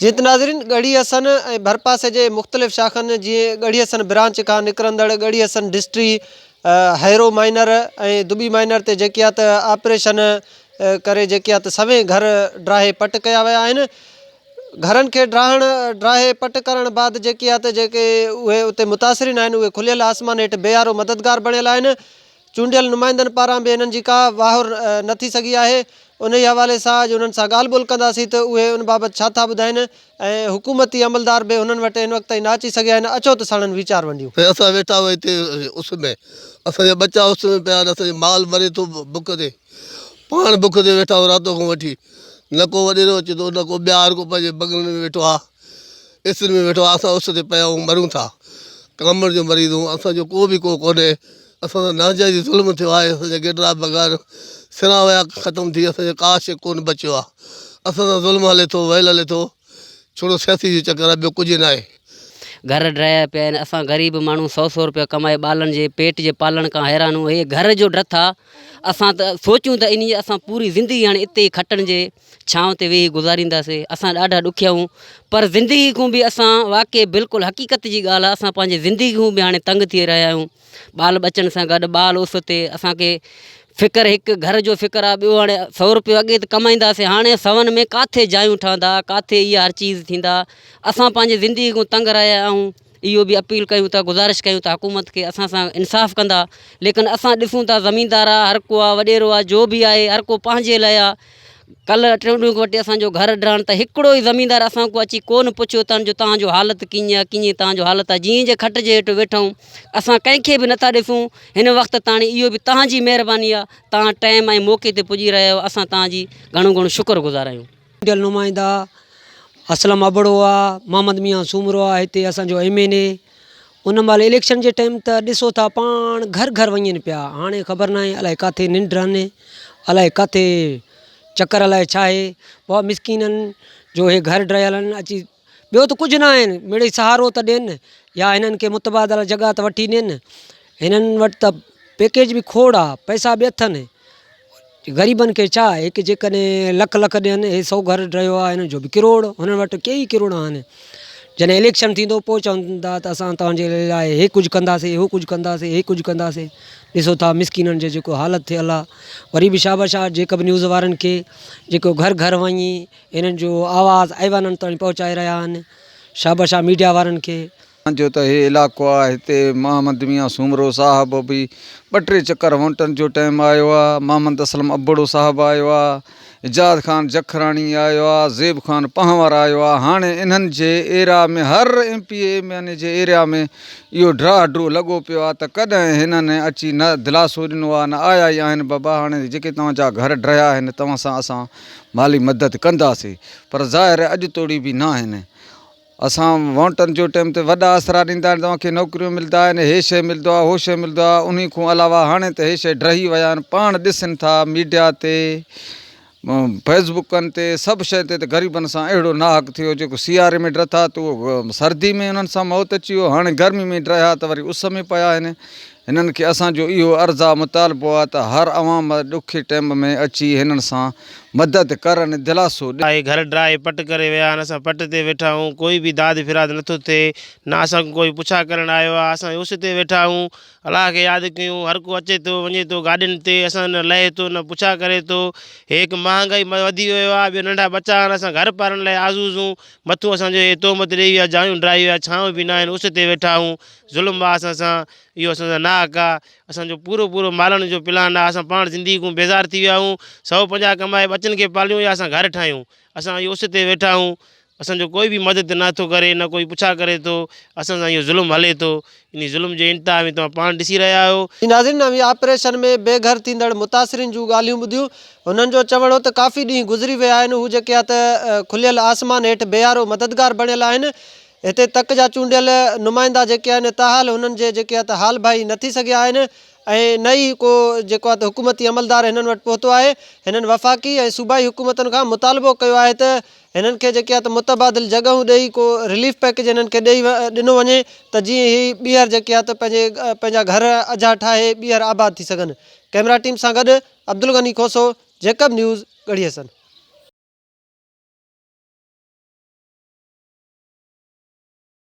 جيئن ته ناظرين ڳڙهي حسن ۽ ڀرپاسي جي مختلف شاخن جيئن ڳڙهي حسن برانچ کان نڪرندڙ ڳڙهي حسن ڊسٽري، هيرو مائنر ۽ دٻي مائنر تي جيڪي آ ته آپريشن ڪري جيڪي آ ته سوين گهر ڊاهي پٽ ڪيا ويا آهن. گهرن کي ڊاهڻ ڊاهي پٽ ڪرڻ بعد جيڪي آ ته جيڪي اهي اتي متاثرين آهن اهي کليل آسمان هيٺ بي يارو مددگار بڻيل آهن. چونڊيل نمائندن پاران به انهن جي ڪا واهر نه ٿي سگهي آهي، انهي حوالي سان اڄ انهن سان ڳالهه ٻولهه ڪنداسين ته اهي ان بابت ڇا ٿا ٻڌائين ۽ حڪومتي عملدار به هنن وٽ هن وقت تائين نه اچي سگهيا آهن، اچو ته ساڻن ويچار ونڊيون. سائين اسان ويٺا آهيون هتي اس ۾ اسان جا ٻچا اس ۾ پيا آهن اسان جو مال مري ٿو بک تي پاڻ بک تي ويٺا آهيون راتو کان وٺي نه ڪو وڏيرو اچي ٿو نه ڪو ٻيا هر ڪو پنهنجي بنگلن ۾ ويٺو آهي اسن ۾ ويٺو آهي اسان اس تي پيا آهيون مرون ٿا ڪامڻ جو مريض آهيون اسان جو ڪو به ڪو ڪونهي اسان سان ناجائزي ظلم ٿيو آهي اسان جا گيڊرا بغير سران ويا ختم ٿي اسان جو ڪا شي ڪون بچيو آهي اسان سان ظلم هلي ٿو ويل هلي ٿو ڇڙو سياسي جو چڪر آهي ٻيو ڪجهه ناهي. گهر ڊهيا پيا آهن اسان غريب ماڻهو سئو سئو روپيا ڪمائي ٻالن جي پيٽ جي پالڻ کان حيران آهيون هي گهر جو ڊٿ آ اسان ته سوچيون ته انهي اسان پوري زندگي هاڻي اتي ئي کٽن جي ڇانو تي ويهي گذارينداسي اسان ڏاڍا ڏکيا آهيون پر زندگي کان به اسان واقعي بلڪل حقيقت جي ڳالهه آهي اسان پنهنجي زندگي کان به هاڻي تنگ ٿي رهيا آهيون ٻال ٻچن سان گڏ ٻال اس تي اسان کي فڪر هڪ گهر جو فڪر آهي ٻيو هاڻي سئو روپيو اڳي ته ڪمائينداسي هاڻي سون ۾ ڪاٿي جايون ٺهندا ڪاٿي اها هر چيز ٿيندا اسان پنهنجي زندگي کان تنگ رهيا آهيون اهو به اپيل ڪيون ٿا گذارش ڪيون ٿا حڪومت کي اسان سان انصاف ڪندا ليڪن اسان ڏسون ٿا زميندار آ هر ڪو آ وڏيرو آ جو به آهي هر ڪو پنهنجي لاء آ ڪلهه ٽيون ڏينهن کان وٺي اسان جو گهر ڊهڻ ته هڪڙو ئي زميندار اسان کان اچي ڪونه پڇيو تان جو تان جو حالت ڪيئن آ ڪيئن تان جو حالت آ جيئن جي کٽ جي هيٺ ويٺا آهيون اسان ڪنهن کي به نٿا ڏسون هن وقت تاڻي اهو به تان جي مهرباني آ تان ٽائيم ۽ موقعي تي پڄي رهيا آهيو اسان تان جي گهڻو گهڻو شڪر گذار آهيون. چونڊيل نمائندا اسلم ابڙو آ محمد ميان سومرو آ هتي اسان جو ايم اين اي ان مهل اليڪشن جي ٽائيم ته ڏسو ٿا پاڻ گهر گهر وڃن پيا هاڻي خبر ناهي الائي ڪاٿي ننڊ آهن الائي ڪاٿي چڪر الائي ڇا آهي بابا مسڪينن جو هي گهر ڊهيل آهن اچي ٻيو ته ڪجهه نه آهن مڙئي سهارو ته ڏين يا هنن کي متبادل جڳهه ته وٺي ڏين هنن وٽ ته پيڪيج به کوڙ آ پئسا به اٿن غريبن کي ڇا هڪ جيڪڏهن لک لک ڏين هي سو گهر ڊهيو آهي هنن جو به ڪروڙ هنن وٽ ڪيئي ڪروڙ آهن جڏهن اليڪشن ٿيندو پوء چوندا ته اسان توهان جي لاء هي ڪجهه ڪنداسي هو ڪجهه ڪنداسي هي ڪجهه ڪنداسي ڏسو ٿا مسڪينن جي جيڪو حالت ٿيل آهي وري به شابش آهي جيڪب نيوز وارن کي جيڪو گهر گهر وڃي هنن جو آواز ايوانن تائين پهچائي رهيا آهن شابش آهي ميڊيا وارن کي. جو ته هي علائقو آ هتي محمد ميان سومرو صاحب به ٻه ٽي چڪر وونٽن جو ٽائيم آيو آ محمد اسلم ابڙو صاحب آيو آ اعجاز خان جکراڻي آيو آ زيب خان پنهور آيو آ هاڻي انهن جي ايريا ۾ هر M P A M N A جي ايريا ۾ اهو ڊراهه ڊرو لڳو پيو آ ته ڪڏهن هنن اچي نه دلاسو ڏنو آ نه آيا ئي آهن بابا هاڻي جيڪي توهان جا گهر ڊهيا آهن توهان سان اسان مالي مدد ڪنداسي پر ظاهر اڄ توڙي به ناهن اسان وونٽن جو ٽيم تي وڏا آسرا ڏيندا آهن توهان کي نوڪريون ملدا آهن هي شي ملدو آهي هو شي ملدو آهي انهي کان علاوه هاڻي ته هي شي ڊهي ويا آهن پاڻ ڏسن ٿا ميڊيا تي فيسبوڪن تي سڀ شي تي ته غريبن سان اهڙو ناحق ٿيو جيڪو سياري ۾ ڊٿا ته اهو سردي ۾ انهن سان موت اچي ويو هاڻي گرمي ۾ ڊهيا ته وري اس ۾ پيا آهن هنن کي اسان جو اهو عرض آ مطالبو آ ته هر عوام ڏکي ٽيم ۾ اچي هنن سان مدد ڪرن دلاسو ڏين. آهي گهر ڊاهي پٽ ڪري ويا آهن اسان پٽ تي ويٺا آهيون ڪوئي به داد فراد نٿو ٿئي نه اسان کان ڪوئي پڇا ڪرڻ آيو آهي اسان اس تي ويٺا آهيون الله کي ياد ڪيون هر ڪو اچي ٿو وڃي ٿو گاڏين تي اسان نه لهي ٿو نه پڇا ڪري ٿو هي هڪ مهانگائي وڌي ويو آهي ٻيو ننڍا ٻچا آهن اسان گهر پارن لاء آزوز هون مٿون اسان جو هي تهمت ڏئي ويا جايون ڊاهي ويا ڇانو به ناهن اس تي ويٺا آهيون ظلم آ اسان سان اهو اسان سان ناحق آ، اسان جو پورو پورو مالن جو پلان آ، اسان پاڻ زندگي کان بيزار ٿي ويا آهيون، 150 ڪمائي ٻچن کي پاليون يا اسان گهر ٺاهيون، اسان اهو اس تي ويٺا آهيون، اسان جو ڪوئي به مدد نه ٿو ڪري نه ڪوئي پڇا ڪري ٿو، اسان سان اهو ظلم هلي ٿو، انهي ظلم جي انتها ۾ توهان پاڻ ڏسي رهيا آهيو. ناظرين اوهين آپريشن ۾ بي گهر ٿيندڙ متاثرين جون ڳالهيون ٻڌيون، هنن جو چوڻ هو ته ڪافي ڏينهن گذري ويا آهن، هو جيڪي آ ته کليل آسمان هيٺ بي يارو مددگار بڻيل آهن، هتي تڪ جا چونڊيل نمائندا جيڪي آهن تاحال هنن جي جيڪي آهي ته حال ڀائي نه ٿي سگهيا آهن ۽ نه ئي ڪو جيڪو آهي ته حڪومتي عملدار هنن وٽ پهتو آهي هنن وفاقي ۽ صوبائي حڪومتن کان مطالبو ڪيو آهي ته هنن کي جيڪي آهي ته متبادل جڳهون ڏئي ڪو رليف پيڪيج هنن کي ڏئي ڏنو وڃي ته جيئن هي ٻيهر جيڪي آهي ته پنهنجي پنهنجا گهر اجها ٺاهي ٻيهر آباد ٿي سگهن ڪئميرا ٽيم سان گڏ عبدالغني کوسو جيڪب نيوز ڳڙهي حسن.